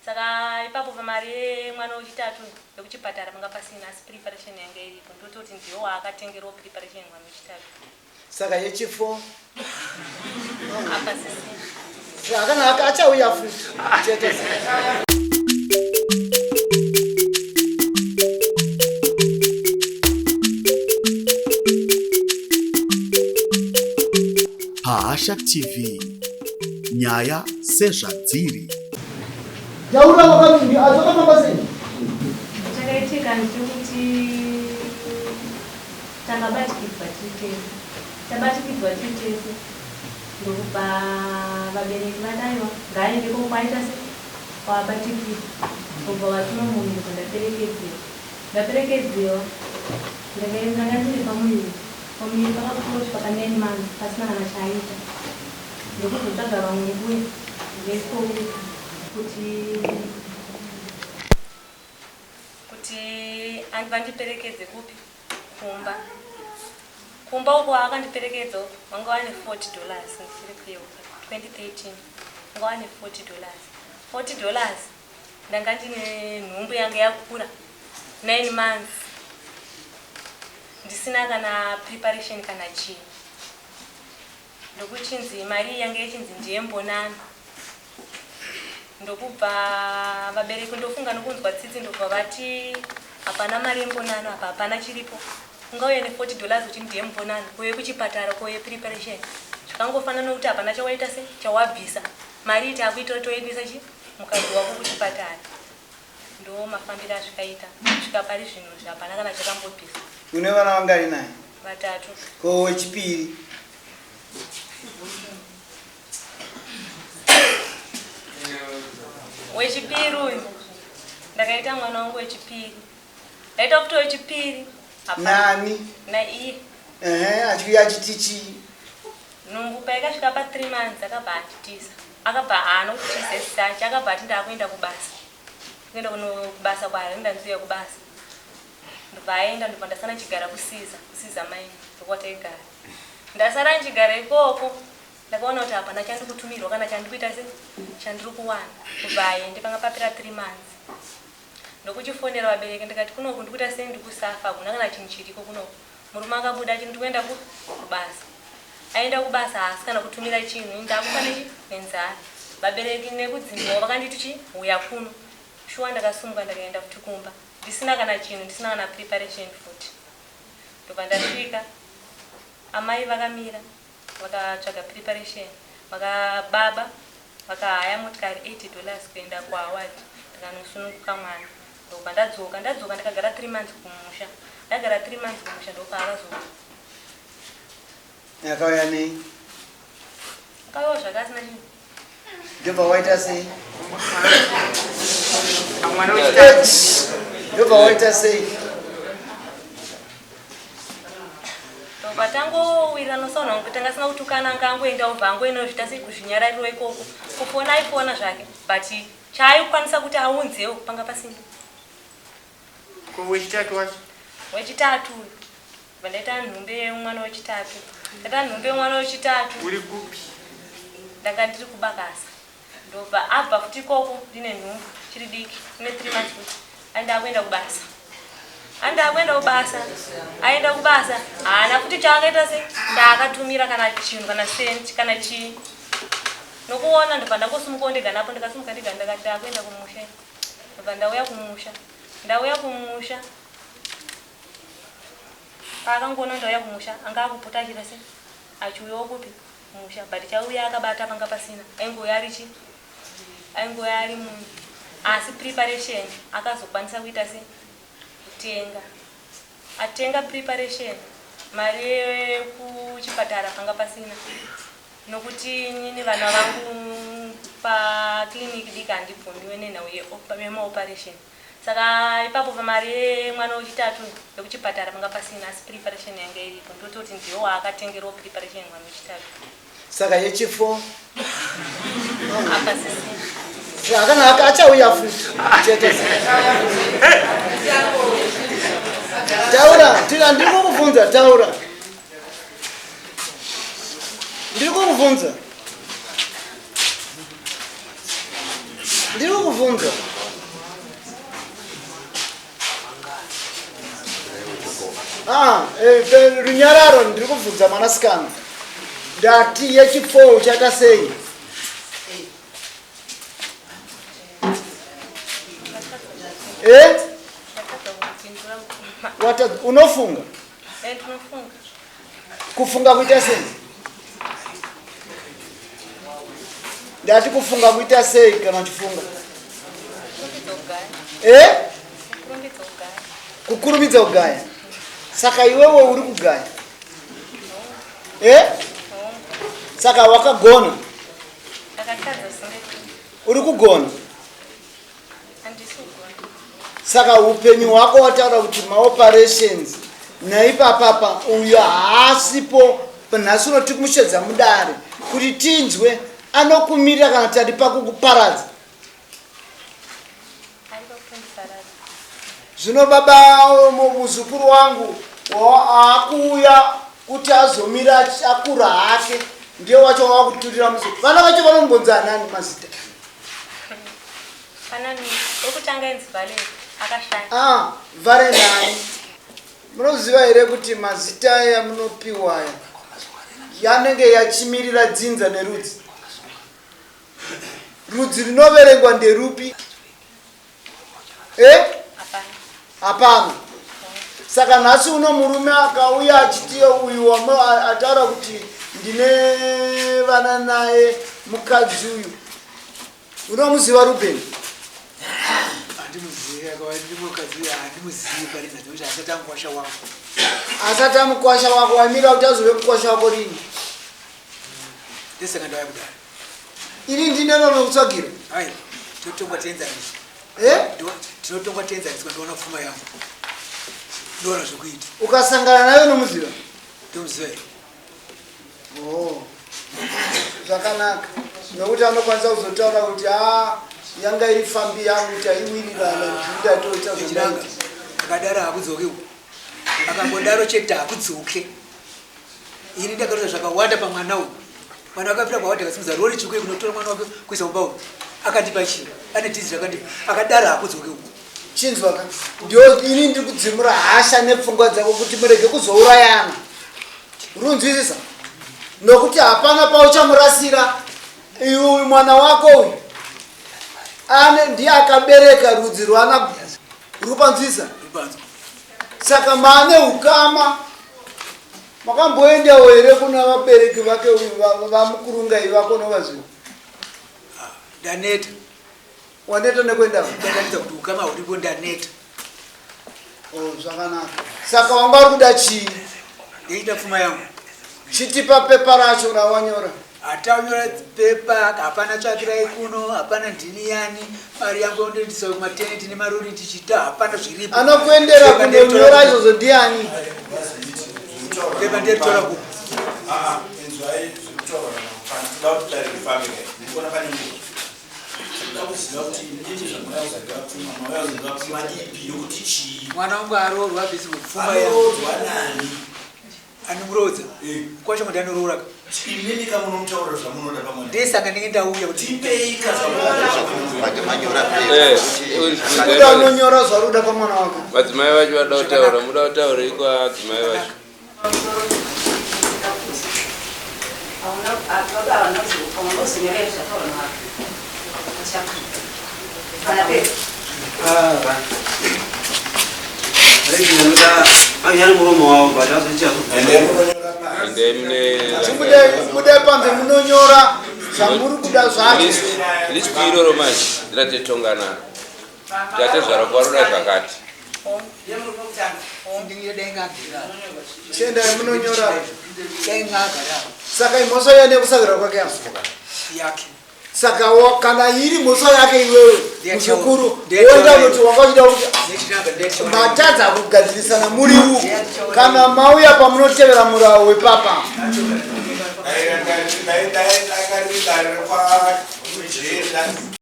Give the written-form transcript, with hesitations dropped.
Saka ipapo pamari yemwana wechitatu yekuchipatara panga pasina asi preparation yanga iripo ndototi ndiyo waakatengerwa preparation mwana wechitatu. Saka yechi4 apa sisi. Saka achauya futi chete. Pahasha TV nyaya sezvadziri. Taura wakanzi azvakafamba sei? Chakaitika ndechekuti takabatikidzwa tiri tese, tabatikidzwa tiri tese ndokubva vabereki vadaiwa ngaaende ko kwaita se kwabatikidzwa ndobva vatuma munhu ndobva ndaperekedziwa ndaperekedziwa ndakaenda ndanga ndiri pamuviri pamuviri pakakura kusvika pa 9 months pasina kana chaaita Ndokuzotsvaga vamwe mbuya vekoko kuti kuti vandiperekedze kupi kumba kumba uko akandiperekedza uko vanga vane 40 dollars ndichiri kuyeuka 2013 vanga vane 40 dollars 40 dollars ndanga ndine nhumbu yanga yakura 9 months ndisina kana preparation kana chii Ndokuchinzi mari iyi yange ichinzi ndiye mbonano. Ndokubva vabereki ndofunga nokunzwa tsitsi ndobva vati hapana mari yembonano apa hapana chiripo. Ungauye ne 40 dollars uchi ndiye mbonano kuuye kuchipatara kuuye preparation. Zvakangofanana nokuti hapana chawaita se chawabvisa. Mari iyi takuitora toendesa chi mukadzi wako kuchipatara. Ndo mafambiro azvikaita kusvika pari zvino izvi hapana kana chakambobviswa. Une vana vangani naye? Vatatu. Ko wechipiri? Wechipiri uyu ndakaita mwana wangu wechipiri. Ndaita kuti wechipiri. Nani? Naiye. Ehe, achiuya achiti chii? Nhumbu paikasvika pa 3 months akabva anditiza. Akabva haana kutiza as such, akabva ati ndakuenda kubasa. Kuenda kuno kubasa kwaari ndanziuya kubasa. Ndobva aenda ndobva ndasara ndichigara kusiza, kusiza mine ndokwataigara. Ndasara ndichigara ikoko ndakaona kuti hapana chandikutumirwa kana chandikuita se chandiri kuwana. Kubva aende panga papera 3 months. Ndokuchifonera vabereki ndikati kunoku ndikuita sei ndikusafa hakuna kana chinhu chiriko kunoku. Murume akabuda achiti ndikuenda ku kubasa. Aenda kubasa haasi kana kutumira chinhu ini ndakufa nechi nenzara. Vabereki nekudzimbawo vakanditi chi huya kuno. Shuwa ndakasumuka ndakaenda futi kumba ndisina kana chinhu ndisina kana preparation futi. Ndobva ndasvika amai vakamira vakatsvaga preparation vaka baba vakahaya motikari 80 dollars kuenda kuHoward ndikanosununguka mwana. Ndobva ndadzoka ndadzoka ndikagara 3 months kumusha ndagara 3 months kumusha ndopaakazouya. Akauya nei? Akauya zvake asina chinhu. Ndobva waita sei? Mwana wechitatu. Ndobva waita sei? Ndobva tangowirirana sauna wangu tanga asina kutukana anga angoenda obva angoenda zviita sei kuzvinyarariro ikoko. Kufona aifona zvake but Chaaikwanisa kuti aunzewo panga pasina. Ko wechitatu wacho? Wechitatu uyu. Ndobva ndaita nhumbi yemwana wechitatu. Ndaita nhumbi yemwana wechitatu. Uri kupi? Ndanga ndiri kubakasa. Ndobva abva futi ikoko ndine nhumbu chiri diki ine 3 months futi. Aenda akuenda kubasa. Aenda akuenda kubasa. Aenda kubasa. Haana futi chaakaita se chaakatumira kana chinhu kana cent kana chii. Nokuona ndobva ndangosimukawo ndega napo ndikasimuka ndega ndakati ndakuenda kumusha ndobva ndauya kumusha ndauya kumusha paakangoona ndauya kumusha anga akupota achiita se achiuyawo kupi kumusha but chauya akabata panga pasina aingouya ari chi aingouya ari munhu asi preparation akazokwanisa kuita se kutenga atenga preparation mari yekuchipatara panga pasina Nokuti inini vana vangu paclinic diki handibvumiwe nenhau yemaoperation saka ipapo pamari yemwana wechitatu yekuchipatara panga pasina asi preparation yanga iripo ndototi ndiyo waakatengerwa preparation mwana wechitatu saka yechi4 apa sisi Saka achauya futi chete. Taura, tira ndiri kukubvunza taura. Ndiri kukubvunza. Ndiri kuvhunza. Ah, eh, runyararo ndiri kuvhunza mwanasikana. Ndati yechi4 uchaita sei? Eh? Wata unofunga? Eh, ndinofunga. Kufunga kuita sei? Ndati kufunga kuita sei kana uchifunga? Eh? Kukurumidza kugaya. Saka iwewe uri kugaya. Eh? Saka wakagona. Uri kugona. Saka upenyu hwako wataura kuti maoperations naipapapa uyo haasipo nhasi uno tiri kumushedza mudare kuti tinzwe anokumirira kana tari pakukuparadza. Zvino baba muzukuru wangu aakuuya kuti azomira akura hake ndiye wacho wakuturira muzukuru. Vana vacho vanombonzi anani mazita? Ah, Valenai. Munoziva here kuti mazita aya munopiwa aya yanenge yachimirira dzinza nerudzi? Rudzi rinoverengwa nderupi? Eh? Hapana. Saka nhasi uno murume akauya achiti uyu ataura kuti ndine vana naye mukadzi uyu. Unomuziva Ruben? Handimuzivi, akava ndimukadzi uyu handimuzivi pari nekuti asati amukwasha wangu. Asati amukwasha wako waimira kuti azove mukwasha wako rini? Ndesaka ndauya kudare. Ini ndine nonokutsvagira. Hai, tinotongwa tienzaniswa. Eh? Tinotongwa tienzaniswa ndoona pfuma yangu. Ndoona zvekuita. Ukasangana naye unomuziva? Ndomuziva here? Oh. Zvakanaka. Nokuti anokwanisa kuzotaura kuti ah yanga iri fambi yangu taiwirirana ndatoita zvandaita. Akadaro hakudzoke. Akambodaro chete hakudzoke. Ini ndakaruza zvakawanda pamwana uyu. Mwana akapira kwawanda akasimudza rori chikuye kunotora mwana wake kuisa kumba uku. Akandipa chii? Ane tizi zvakandipa. Akadaro hakudzoke uku. Chinzwa ka. Ndio ini ndiri kudzimura hasha nepfungwa dzako kuti murege kuzourayana. Runzwisisa? Nokuti hapana pauchamurasira uyu mwana wako uyu. Ane ndiye akabereka rudzi rwana rupanzwisa. Saka maane ukama makamboendawo here kuna vabereki vake vamukurungai vako novaziva? Ndaneta. Waneta nekuenda? Ndaneta kuti ukama huripo ndaneta. Oh, zvakanaka. Saka wanga uri kuda chii? Ndaida pfuma yangu. Chitipa pepa racho rawanyora. Hatanyora pepa, hapana tsvakirai kuno, hapana ndini yani, mari yangu yondoendesa kumateneti nemarori tichita, hapana zviripo. Anokuendera kunonyora izvozvo ndiani? Pepa nderitora kuno. Ah, inzwai zviri kutaurwa namupani, toda kuti dare rifambe kai. Ndikuona pane nguva. Toda kuziva kuti ndini zvamuda kuzoda pfuma, mauya kuzoda pfuma ipi yokuti chii? Mwana wangu aroorwa abvisi kupfuma yangu. Aroorwa nani? Anomuroodza. Eh. Kwacho kuti anoroora ka. Imimi ka munomutaurira zvamunoda pamwana. Ndesaka ndinge ndauya kuti tipei ka zvamunoda. Eh, Kuda unonyora zvauri kuda pamwana wako. Madzimai vacho vada kutaura, muda kutaurei kwadzimai vacho? Budai panze munonyora zvamuri kuda zvacho. List iroro manje ndiratetongana. Tatezvara kwaroda zvakati. Chiendai munonyora. Saka imhosva yani yekusavira kwake apa? Yake. Saka kana iri mhosva yake iwewe muzukuru woenda kuti wanga uchida kuti matadza kugadzirisana muri uku kana mauya pamunotevera murawo wepapa.